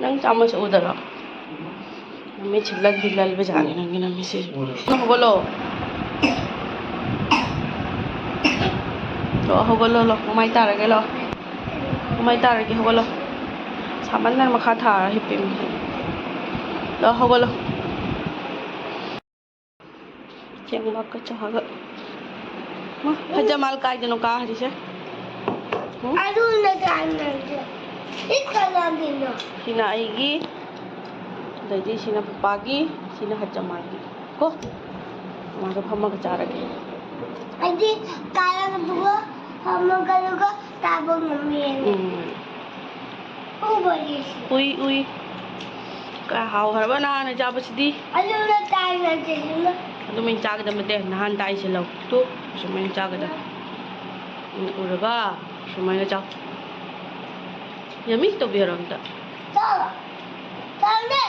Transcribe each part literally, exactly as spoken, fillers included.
ꯅꯪ ꯆꯥꯃꯁ ꯎꯗꯔꯣ? ꯅꯨꯃꯤꯠꯁꯤ ꯂꯟꯗꯤ ꯂꯜꯕꯖꯥꯠꯅꯤ ꯅꯪꯒꯤ ꯅꯨꯃꯤꯠꯁꯤꯁꯨ꯫ ꯍꯧꯒꯠꯂꯣ꯫ ꯂꯣ, ꯍꯧꯒꯠꯂꯣ, ꯂꯣ꯫ ꯃꯃꯥꯏ ꯇꯥꯔꯒꯦ, ꯂꯣ꯫ ꯃꯃꯥꯏ ꯇꯥꯔꯒꯦ, ꯍꯧꯒꯠꯂꯣ꯫ ꯁꯥꯃꯟꯗꯅ ꯃꯈꯥ ꯊꯥꯔ ꯍꯤꯞꯄꯤꯃꯤ꯫ ꯂꯣ, ꯍꯧꯒꯠꯂꯣ꯫ ꯆꯦꯡꯕꯥꯛꯀ ꯆꯥꯒ꯫ ꯃꯥ, ꯐꯖ ꯃꯥꯜ ꯀꯥꯏꯗꯅꯣ ꯀꯥꯈ꯭ꯔꯤꯁꯦ? ꯎꯝ? ꯑꯗꯨꯅ ꯀꯥꯏꯅꯁꯦ꯫ ꯁꯤ ꯀꯅꯥꯒꯤꯅꯣ? ꯁꯤꯅ ꯑꯩꯒꯤ, ꯑꯗꯩꯗꯤ ꯁꯤꯅ ꯄꯄꯥꯒꯤ, ꯁꯤꯅ ꯍꯖꯃꯥꯜꯒꯤ꯫ ꯀꯣ? ꯃꯥꯒ ꯐꯝꯃꯒ ꯆꯥꯔꯒꯦ꯫ ꯑꯩꯗꯤ ꯀꯥꯔꯛꯇꯨꯒ ꯐꯝꯃꯒ ꯆꯥꯕ ꯉꯝꯃꯤ꯫ ꯎꯝ꯫ ꯎꯕꯗꯤ꯫ ꯎꯏ, ꯎꯏ꯫ ꯀꯌꯥ ꯍꯥꯎꯈ꯭ꯔꯕ ꯅꯍꯥꯟ ꯆꯥꯕꯁꯤꯗꯤ꯫ ꯑꯗꯨꯅ ꯇꯥꯏꯅ ꯆꯦꯜꯂꯨꯅ꯫ ꯑꯗꯨꯃꯥꯏꯅ ꯆꯥꯒꯗꯕ ꯅꯠꯇꯦ, ꯅꯍꯥꯟ ꯇꯥꯏꯁꯦ ꯂꯧ꯫ ꯇꯨ, ꯁꯨꯃꯥꯏꯅ ꯆꯥꯒꯗꯕ꯫ ꯎꯝ, ꯎꯔꯕ? ꯁꯨꯃꯥꯏꯅ ꯆꯥꯎ꯫ Yummy ꯇꯧꯕꯤꯔꯣ ꯑꯝꯇ꯫ ꯆꯥꯎ꯫ ꯆꯥꯎꯅꯦ꯫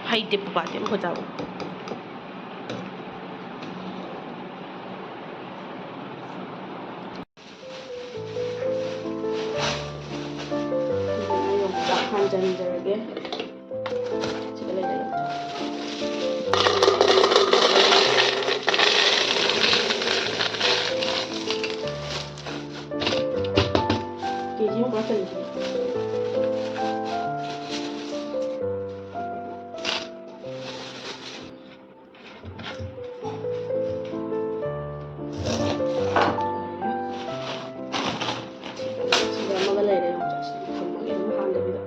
ꯍꯩꯇꯦ ꯄꯄꯥꯗꯤ ꯑꯃꯨꯛꯀ ꯆꯥꯕ꯫ ꯑꯗꯨꯅ ꯌꯣꯡꯆꯥꯛ ꯍꯥꯟꯖꯟꯖꯔꯒꯦ꯫ ꯁꯤꯗ ꯂꯩꯔꯦ ꯌꯣꯡꯆꯥꯛ꯫ ꯀꯦ ꯖꯤ ꯑꯃ ꯄꯨꯔꯥ ꯆꯜꯂꯤꯁꯤꯗꯤ꯫ ꯁꯤꯗ ꯑꯃꯒ ꯂꯩꯔꯦ ꯌꯣꯡꯆꯥꯛꯁꯦ꯫ ꯊꯝꯃꯒꯦ ꯑꯗꯨꯝ ꯍꯥꯟꯗꯕꯤꯗ꯫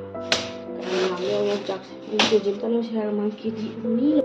ꯀꯌꯥꯝ ꯌꯥꯝꯒꯦ ꯌꯦꯡꯉꯣ ꯌꯣꯡꯆꯥꯛꯁꯦ꯫ ꯃꯤ ꯀꯦ ꯖꯤ ꯑꯃꯇ ꯂꯧꯁꯦ ꯍꯥꯏꯔ ꯃꯥ ꯀꯦ ꯖꯤ ꯑꯅꯤ ꯂꯧ-,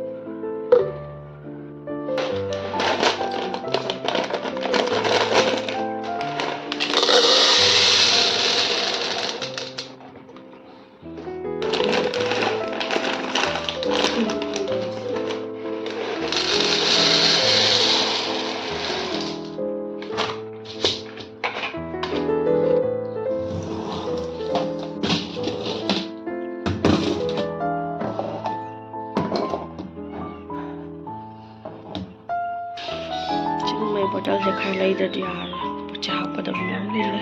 ꯁꯤꯒꯨꯝꯕꯒꯤ ꯕꯣꯇꯜꯁꯦ ꯈꯔ ꯂꯩꯗ꯭ꯔꯗꯤ ꯌꯥꯔꯔꯣꯏ꯫ ꯄꯣꯠ ꯆꯩ ꯍꯥꯞꯀꯗꯕ ꯃꯌꯥꯝ ꯂꯩꯔꯦ꯫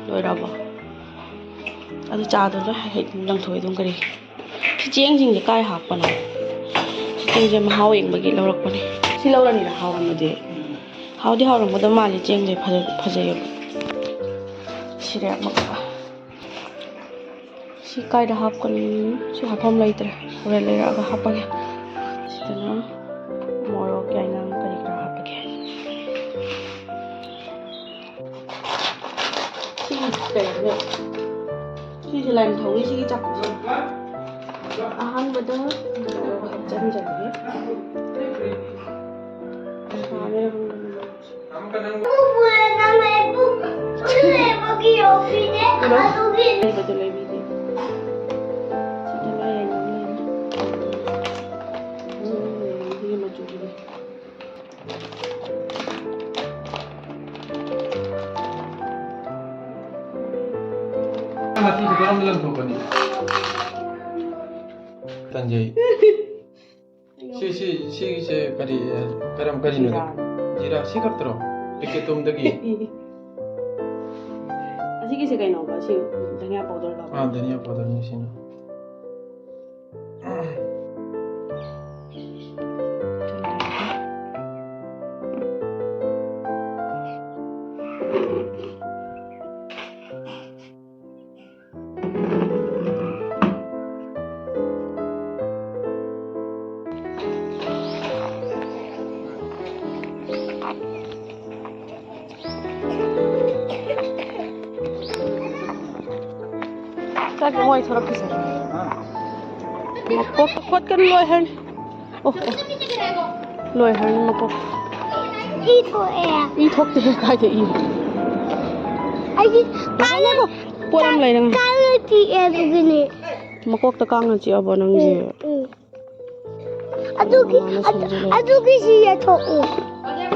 ꯂꯣꯏꯔꯕꯣ? ꯑꯗꯨ ꯆꯥꯗꯣ ꯂꯣꯏ ꯍꯦꯛ ꯂꯪꯊꯣꯛꯑꯦ ꯑꯗꯨꯝ ꯀꯔꯤ꯫ ꯁꯤ ꯆꯦꯡꯁꯤꯡꯁꯦ ꯀꯥꯏ ꯍꯥꯞꯄꯅꯣ? ꯁꯤ ꯆꯦꯡꯁꯦ ꯃꯍꯥꯎ ꯌꯦꯡꯕꯒꯤ ꯂꯧꯔꯛꯄꯅꯦ꯫ ꯁꯤ ꯂꯧꯔꯅꯤꯅ ꯍꯥꯎꯔꯝꯃꯗꯤ꯫ ꯍꯥꯎꯗꯤ ꯍꯥꯎꯔꯝꯒꯗꯕ ꯃꯥꯜꯂꯦ, ꯆꯦꯡꯁꯦ ꯐꯖ-, ꯐꯖꯩꯌꯦꯕ꯫ ꯁꯤꯔꯦ ꯑꯃꯒ꯫ ꯁꯤ ꯀꯥꯏꯗ ꯍꯥꯞꯀꯅꯤ? ꯁꯤ ꯍꯥꯞꯐꯝ ꯂꯩꯇ꯭ꯔꯦ꯫ ꯍꯣꯔꯦꯟ ꯂꯩꯔꯛꯑꯒ ꯍꯥꯞꯄꯒꯦ꯫ ꯁꯤꯗꯅ ꯃꯣꯔꯣꯛ, ꯌꯥꯏꯉꯪ ꯀꯔꯤ ꯀꯔꯥ ꯍꯥꯞꯄꯒꯦ꯫ ꯁꯤꯒꯤ ꯀꯩꯅꯣꯅꯦ꯫ ꯁꯤꯁꯦ ꯂꯥꯏꯝ ꯊꯧꯔꯤ, ꯁꯤꯒꯤ ꯆꯥꯛꯁꯦ꯫ ꯑꯍꯥꯟꯕꯗ ꯃꯣꯔꯣꯛ ꯍꯥꯞꯆꯤꯟꯖꯔꯒꯦ꯫ ꯁꯥꯕ ꯌꯥꯝꯅ꯫ ꯂꯩꯕꯗꯣ ꯂꯩꯕꯤꯗꯦ꯫ ꯁꯤꯗ ꯂꯩ, ꯌꯥꯏꯉꯪ ꯂꯩ꯫ ꯁꯤꯒꯤ ꯃꯆꯨꯁꯤꯗꯤ꯫ ꯃꯊꯤꯁꯦ ꯀꯔꯝꯅ ꯂꯪꯊꯣꯛꯀꯅꯤ? ꯇꯟꯖꯩ꯫ ꯁꯤ, ꯁꯤ, ꯁꯤꯒꯤꯁꯦ ꯀꯔꯤ, ꯑ, ꯀꯔꯝ, ꯀꯔꯤꯅꯣ? ꯖꯤꯔꯥ꯫ ꯖꯤꯔꯥ, ꯁꯤ ꯈꯛꯇꯔꯣ? ꯄꯦꯀꯦꯠ ꯇꯣꯝꯗꯒꯤ? ꯑꯁꯤꯒꯤꯁꯦ ꯀꯩꯅꯣꯕ? ꯁꯤ ꯙꯅꯤꯌꯥ ꯄꯥꯎꯗꯔ ꯂꯣ? ꯑꯥ, ꯙꯅꯤꯌꯥ ꯄꯥꯎꯗꯔꯅꯤ ꯁꯤꯅ꯫ ꯆꯥꯛ ꯃꯣꯏ ꯊꯣꯔꯛꯈꯤꯁꯦ꯫ ꯃꯀꯣꯛ ꯈꯣꯠꯀꯅꯨ, ꯂꯣꯏ ꯍꯥꯏꯅꯤ꯫ ꯑꯣ, ꯑꯣ꯫ ꯂꯣꯏ ꯍꯥꯏꯅꯤ ꯃꯀꯣꯛ꯫ ꯏ ꯊꯣꯛꯑꯦ꯫ ꯏ ꯊꯣꯛꯇꯦ, ꯀꯥꯏꯗ ꯏ? ꯑꯩꯒꯤ ꯉꯥꯏꯈꯣ, ꯉꯥꯏꯈꯣ꯫ ꯄꯣꯠ ꯑꯃ ꯂꯩꯔꯦ, ꯉꯥꯏꯈꯣ꯫ ꯀꯥꯡꯅ ꯆꯤꯛꯑꯦ ꯑꯗꯨꯒꯤꯅꯦ꯫ ꯃꯀꯣꯛꯇ ꯀꯥꯡꯅ ꯆꯤꯛꯑꯕꯣ ꯅꯪꯒꯤ? ꯎꯝ, ꯎꯝ꯫ ꯑꯗꯨꯒꯤ, ꯃꯃꯥꯅ ꯑꯗꯨ, ꯁꯝꯖꯦꯠ ꯂꯩꯔꯛꯀꯦ꯫ ꯑꯗꯨꯒꯤ ꯁꯤ ꯌꯦꯊꯣꯛꯎ꯫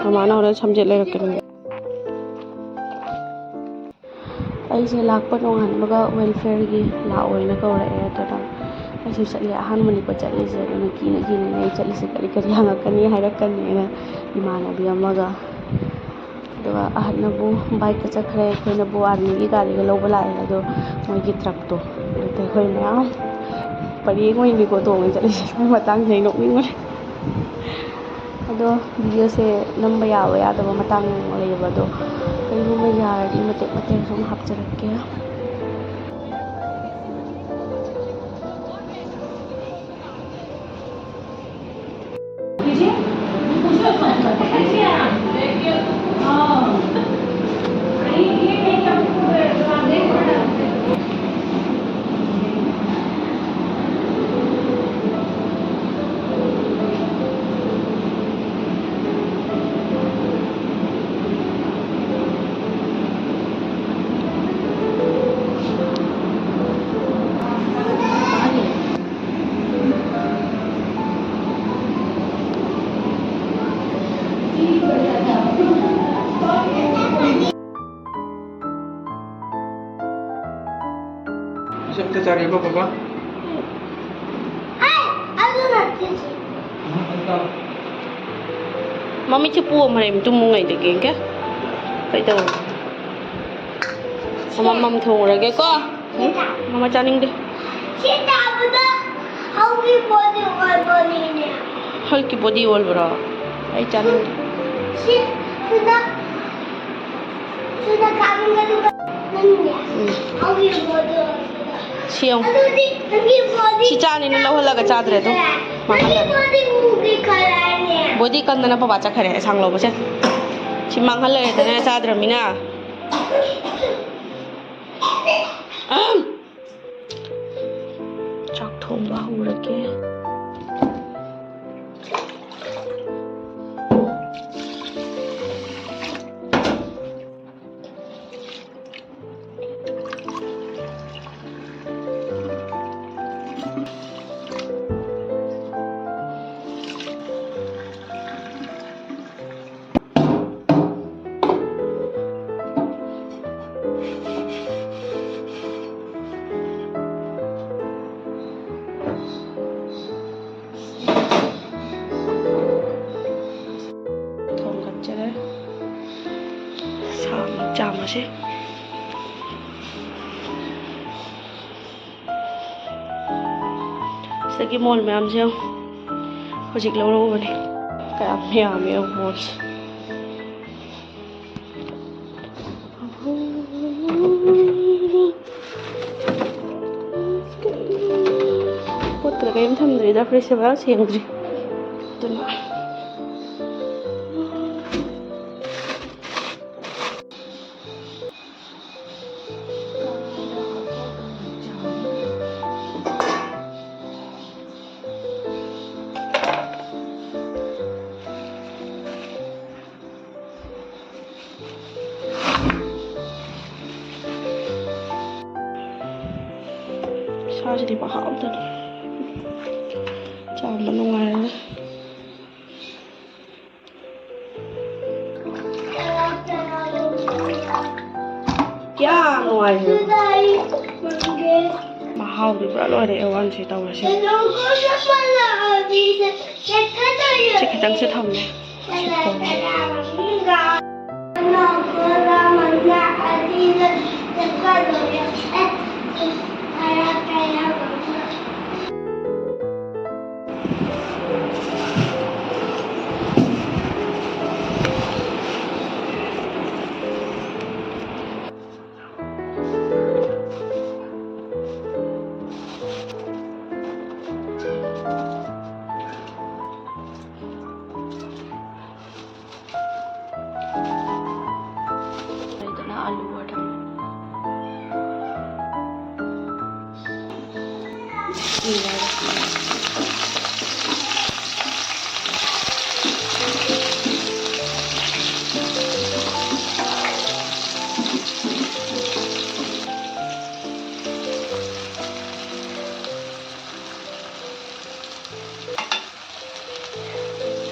ꯃꯃꯥꯅ ꯍꯣꯔꯦꯟ ꯁꯝꯖꯦꯠ ꯂꯩꯔꯛꯀꯦ ꯅꯪꯒꯤ꯫ ꯑꯩꯁꯦ ꯂꯥꯛꯄ ꯅꯣꯡꯉꯥꯟꯕꯒ welfareꯒꯤ ꯂꯥꯛꯑꯣꯏꯅ ꯀꯧꯔꯛꯑꯦ, ꯑꯗꯨꯅ ꯑꯩꯁꯨ ꯆꯠꯂꯦ꯫ ꯑꯍꯥꯟꯕꯅꯤꯀꯣ ꯆꯠꯂꯤꯁꯦ, ꯑꯗꯨꯅ ꯀꯤꯅ ꯀꯤꯅꯅꯦ ꯑꯩ ꯆꯠꯂꯤꯁꯦ꯫ ꯀꯔꯤ ꯀꯔꯤ ꯍꯪꯉꯛꯀꯅꯤ ꯍꯥꯏꯔꯛꯀꯅꯤꯅ ꯏꯃꯥꯟꯅꯕꯤ ꯑꯃꯒ꯫ ꯑꯗꯨꯒ ꯑꯍꯟꯅꯕꯨ ꯕꯥꯏꯛꯇ ꯆꯠꯈ꯭ꯔꯦ, ꯑꯩꯈꯣꯏꯅꯕꯨ ꯑꯥꯔꯃꯤꯒꯤ ꯒꯥꯔꯤꯒ ꯂꯧꯕ ꯂꯥꯛꯑꯦ꯫ ꯑꯗꯣ ꯃꯣꯏꯒꯤ ꯇ꯭ꯔꯛꯇꯣ, ꯑꯗꯨꯗ ꯑꯩꯈꯣꯏ ꯃꯌꯥꯝ ꯄꯔꯦꯡ ꯑꯣꯏꯅꯤꯀꯣ ꯇꯣꯡꯉ ꯆꯠꯂꯤꯁꯦ꯫ ꯃꯇꯥꯡꯁꯦ ꯑꯩ ꯅꯣꯛꯅꯤꯡꯕꯅꯦ꯫ ꯑꯗꯣ ꯚꯤꯗꯤꯑꯣꯁꯦ ꯅꯝꯕ ꯌꯥꯕ ꯌꯥꯗꯕ ꯃꯇꯥꯡ ꯂꯩꯌꯦꯕ꯫ ꯑꯗꯣ ꯀꯩꯒꯨꯝꯕ ꯌꯥꯔꯗꯤ ꯃꯇꯦꯛ ꯃꯇꯦꯛ ꯁꯨꯝ ꯍꯥꯞꯆꯔꯛꯀꯦ꯫ ꯆꯥꯛꯇꯤ ꯆꯥꯔꯤꯕꯣ, ꯕꯕꯥ? ꯃꯃꯤꯠꯁꯦ ꯄꯣꯝꯈ꯭ꯔꯦ, ꯇꯨꯝꯃꯨꯉꯩꯗꯒꯤ꯫ ꯀꯩ? ꯀꯩꯗꯧ? ꯃꯃꯝ ꯊꯣꯡꯉꯨꯔꯒꯦꯀꯣ꯫ ꯎꯝ? ꯃꯃꯥ ꯆꯥꯅꯤꯡꯗꯦ꯫ ꯁꯤ ꯆꯥꯕꯗ ꯍꯧꯒꯤ ꯕꯣꯗꯤ ꯑꯣꯏꯕꯅꯤꯅꯦ꯫ ꯍꯜꯀꯤ ꯕꯣꯗꯤ ꯑꯣꯏꯕ꯭ꯔꯣ? ꯑꯩ ꯆꯥꯅꯤꯡꯗꯦ꯫ ꯁꯤ, ꯁꯤꯗ, ꯁꯤꯗ ꯀꯥꯞꯅꯤꯡꯒꯗꯤ ꯅꯪꯅꯦ꯫ ꯎꯝ꯫ ꯍꯧꯒꯤ ꯕꯣꯗꯤ ꯑꯣꯏꯕꯗꯣ꯫ ꯁꯤ ꯌꯦꯡꯉꯨ꯫ ꯑꯗꯨꯗꯤ ꯅꯪꯒꯤ ꯕꯣꯗꯤ ꯁꯤ ꯆꯥꯅꯤꯅ ꯂꯧꯍꯜꯂꯒ ꯆꯥꯗ꯭ꯔꯦ ꯑꯗꯨꯝ꯫ ꯅꯪꯒꯤ ꯕꯣꯗꯤ ꯃꯨꯒꯤ ꯈꯔꯅꯦ꯫ ꯕꯣꯗꯤ ꯀꯟꯗꯅ ꯄꯄꯥ ꯆꯠꯈ꯭ꯔꯦ ꯑꯦꯟꯁꯥꯡ ꯂꯧꯕꯁꯦ꯫ ꯁꯤ ꯃꯥꯡꯍꯜꯂꯦꯗꯅ ꯆꯥꯗ꯭ꯔꯃꯤꯅ꯫ ꯆꯥꯛ ꯊꯣꯡꯕ ꯍꯧꯔꯒꯦ꯫ ꯆꯥꯝꯃꯁꯦ꯫ ꯁꯤꯗꯒꯤ ꯃꯣꯜ ꯃꯌꯥꯝꯁꯦ ꯌꯦꯡꯉꯨ꯫ ꯍꯧꯖꯤꯛ ꯂꯧꯔꯛꯎꯕꯅꯦ꯫ ꯀꯌꯥꯝ ꯌꯥꯝꯃꯦ ꯌꯦꯡꯉꯨ ꯃꯣꯜꯁꯦ꯫ ꯄꯣꯠꯇ꯭ꯔ ꯀꯔꯤꯝ ꯊꯝꯗ꯭ꯔꯤꯗ, ꯐ꯭ꯔꯤꯖꯁꯦ ꯐꯖꯅ ꯁꯦꯡꯗ꯭ꯔꯤ꯫ ꯑꯗꯨꯅ ꯁꯥꯁꯤꯗꯤ ꯃꯍꯥꯎ ꯑꯝꯇꯅꯤ꯫ ꯆꯥꯕ ꯅꯨꯡꯉꯥꯏꯔꯅꯤ꯫ ꯀꯌꯥ ꯅꯨꯡꯉꯥꯏ꯫ ꯃꯍꯥꯎꯗꯤ ꯄꯨꯔꯥ ꯂꯣꯏꯔꯦ ꯑꯦ ꯋꯥꯟꯁꯤ ꯇꯧꯔꯁꯦ꯫ ꯁꯤ ꯈꯤꯇꯪꯁꯨ ꯊꯝꯃꯦ꯫ ꯂꯩꯗꯅ ꯑꯂꯨ ꯑꯣꯏꯔꯣ꯫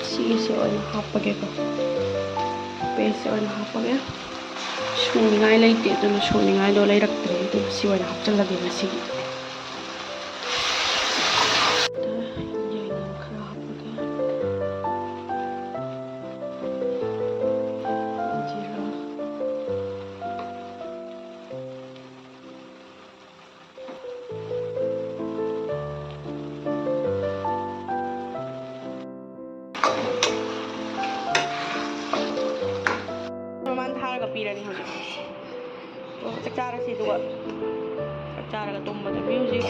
ꯁꯤꯒꯤꯁꯦ ꯑꯣꯏꯅ ꯍꯥꯞꯄꯒꯦꯀꯣ꯫ ꯄꯦꯁꯁꯦ ꯑꯣꯏꯅ ꯍꯥꯞꯄꯒꯦ꯫ ꯁꯨꯅꯤꯡꯉꯥꯏ ꯂꯩꯇꯦ, ꯑꯗꯨꯅ ꯁꯨꯅꯤꯡꯉꯥꯏꯗꯣ ꯂꯩꯔꯛꯇ꯭ꯔꯦ, ꯑꯗꯨꯅ ꯁꯤ ꯑꯣꯏꯅ ꯍꯥꯞꯆꯤꯜꯂꯒꯦ ꯉꯁꯤꯒꯤ꯫ ꯌꯦꯔꯨꯝ ꯈꯔ ꯍꯥꯞꯄꯒꯦ꯫ ꯖꯤꯔꯥ꯫ ꯄꯤꯔꯅꯤ ꯍꯧꯖꯤꯛ꯫ ꯑꯣ, ꯆꯥꯛ ꯆꯥꯔꯁꯤ ꯑꯗꯨꯒ꯫ ꯆꯥꯛ ꯆꯥꯔꯒ ꯇꯨꯝꯃꯗꯕꯅꯤ ꯍꯧꯖꯤꯛ꯫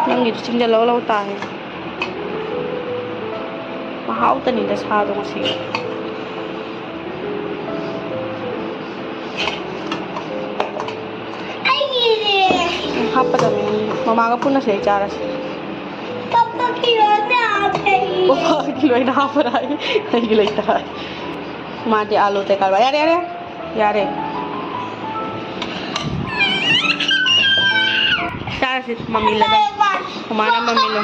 ꯅꯪꯒꯤꯗꯨ ꯆꯤꯡꯗ ꯂꯧ ꯂꯧ ꯇꯥꯔꯦ꯫ ꯃꯍꯥꯎꯇꯅꯤꯗ ꯁꯥꯗꯣ ꯉꯁꯤ꯫ ꯍꯥꯞꯄꯗꯕꯅꯤ꯫ ꯃꯃꯥꯒ ꯄꯨꯟꯅ ꯁꯤꯗꯩ ꯆꯥꯔꯁꯤ꯫ ꯄꯞꯄꯒꯤ ꯂꯣꯏꯅ ꯍꯥꯞꯄꯦ꯫ ꯄꯞꯄꯒꯤ ꯂꯣꯏꯅ ꯍꯥꯞꯄꯔꯥ? ꯑꯩꯒꯤ ꯂꯩꯇꯔꯥ? ꯃꯥꯗꯤ ꯑꯥꯂꯨ ꯇꯦꯀꯥꯜ ꯌꯥꯔꯦ, ꯌꯥꯔꯦ꯫ ꯌꯥꯔꯦ꯫ ꯆꯥꯔꯁꯤ ꯃꯃꯤꯜꯂꯗ꯫ ꯃꯃꯥꯅ ꯃꯃꯤꯜꯂꯣ꯫